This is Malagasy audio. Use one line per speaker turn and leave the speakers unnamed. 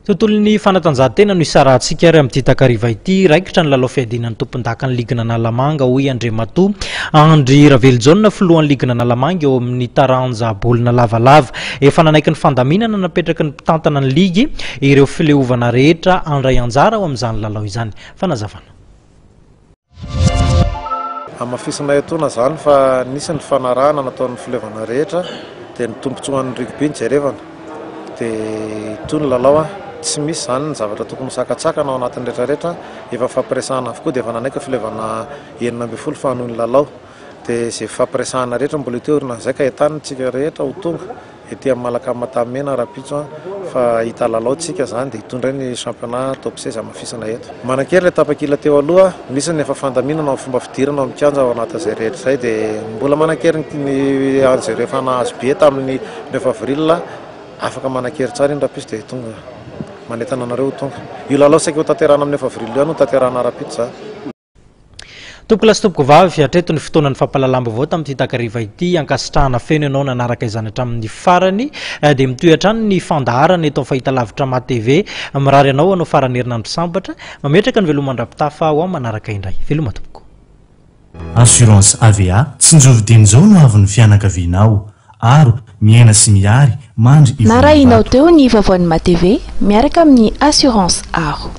Tontolon'ny fanatanjahantena no isarahantsika ary amin'ity takariva ity. Raikitra ny lalao fiadiana ny tompondakan'ny ligin'Analamanga hoy Andriamatoa Andry Ravelojaona filohan'ny ligin'Analamanga eo amin'ny taranja baolina lavalava. Efa nanaiky ny fandaminana napetraky ny mpitantana ny ligy ireo fileovana rehetra handray anjara ao amin'izany lalao izany. Fanazavana.
Hamafisina etoana izany fa nisy ny fanarahana nataon'ny fileovana rehetra dia ny tombontsoan'ny rugby no jerevana dia itoy ny lalao a, tsy misy izany ny zavatra tokony ho sakantsakana ao anatin'ny rehetra rehetra, efa nifampiresahana avokoa dia efa nanaiky ny fileovana 16 fa hanohy ny lalao dia izay fifampiresahana rehetra mbola etoy aorianan'izay ka entanina isika rehetra ho tonga. Ety amin'ny Malacam Antanimena rahampitso an, fa hita lalao tsika zany dia hitondra ny championnat top 16 hamafisana eto. Manan-kery ilay tapakila teo aloha, misy ny efa fandaminana amin'ny fomba fidirana ao amin'ny kianja ao anatin'izay rehetra izay dia mbola manan-kery ny an'izay efa nahazo billet tamin'ny neuf avril, afaka manan-kery tsara iny rahampitso dia tonga manentana anareo ho tonga. Io lalao saika ho tanterahana amin'ny neuf avril io ihany no tanterahana rahampitso izany.
Tompokolahy sy tompokovavy, hatreto ny fotoanan'ny fampahalalam-baovao tamin'ity takariva ity. Ankasitrahana feno ianao nanaraka izany hatramin'ny farany. Eh, dia mitohy hatrany ny fandaharana eto amin'ny fahitalavitra Ma TV. Mirary anao hanao faran'ny herinandro sambatra. Mametraka ny veloma mandra-pitafa ho amin'ny manaraka indray. Veloma tompoko.
Assurance AVA, tsinjovy dieny izao no avin'ny fianakavianao. Aro, miaina sy mihary, mandry ivon'ny
Narahinao
vato.
teo ny vaovaon'ny Ma TV miaraka amin'ny Assurance Aro.